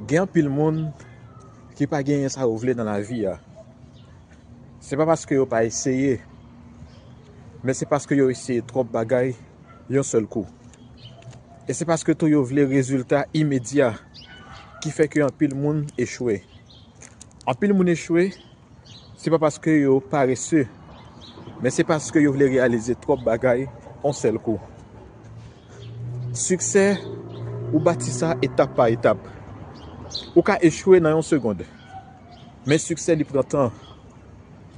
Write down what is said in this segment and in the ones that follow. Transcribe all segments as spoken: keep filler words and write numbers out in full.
Gen anpil moun ki pa genyen sa yo vle nan lavi a. Se pa paske yo pa eseye, men se paske yo eseye twòp bagay yon sèl kou. E se paske tou yo vle rezilta imedya ki fè ke anpil moun echwe. Anpil moun echwe, se pa paske yo parese, men se paske yo vle reyalize twòp bagay yon sèl kou. Siksè, ou bati sa etap pa etap. Ou ka echwe nan yon segonn. Men siksè, li pran tan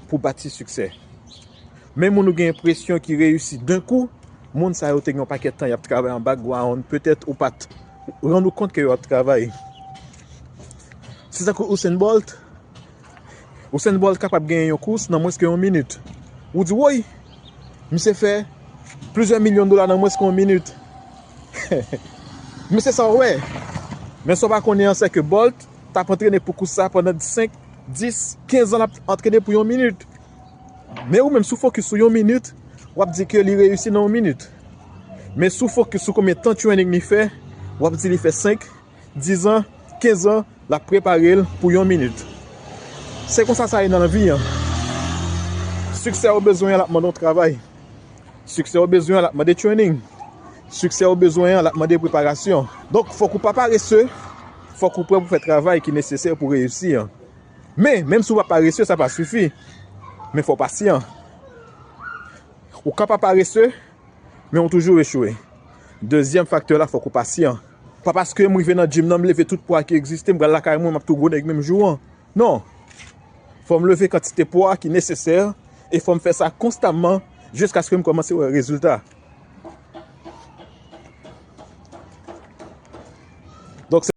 pou bati siksè. Men moun ou gen enpresyon ki reyisi den kou, moun sa yo te gen yon pakèt tan y ap travay an background, petèt ou pa t rann ou kont ke yo ap travay. Se tankou Usain Bolt. Usain Bolt kapab genyen yon kous nan mwens ke yon minit. Ou di, woy, misye fè plizyè milyon dola nan mwens ke yon minit. Men se sa w wè. Men sa w pa konnen an, se ke Bolt t ap antrene pou kous sa pandan senk, dis, kenz an l ap antrene pou yon minit. Men ou menm, si w fokis sou yon minit, w ap di ke li reyisi nan yon minit. Men si w fokis sou konbyen tan training li fè, w ap di li fè senk, dis an, kenz an, l ap prepare l pou yon minit. Se konsa sa ye nan lavi an. Siksè ou bezwen an, l ap mande yon travay. Siksè ou bezwen an, l ap mande training. Siksè ou bezwen an, l ap mande preparasyon. Donk, fòk ou pa parese, fòk ou prè pou fè travay ki nesesè pou reyisi an. Men, menm si w pa parese, sa pa sifi. Men fò w pasyan. Ou ka pa parese, men ou toujou echwe. Dezyèm faktè la, fòk ou pasyan. Pa paske m rive nan gym nan, m leve tout pwa ki egziste, m pral lakay mwen, m ap tou gwo nèg menm jou an. Non. Fò m leve kantite pwa ki nesesè e fò m fè sa konstamman jiskaske m kòmanse wè rezilta. Donk,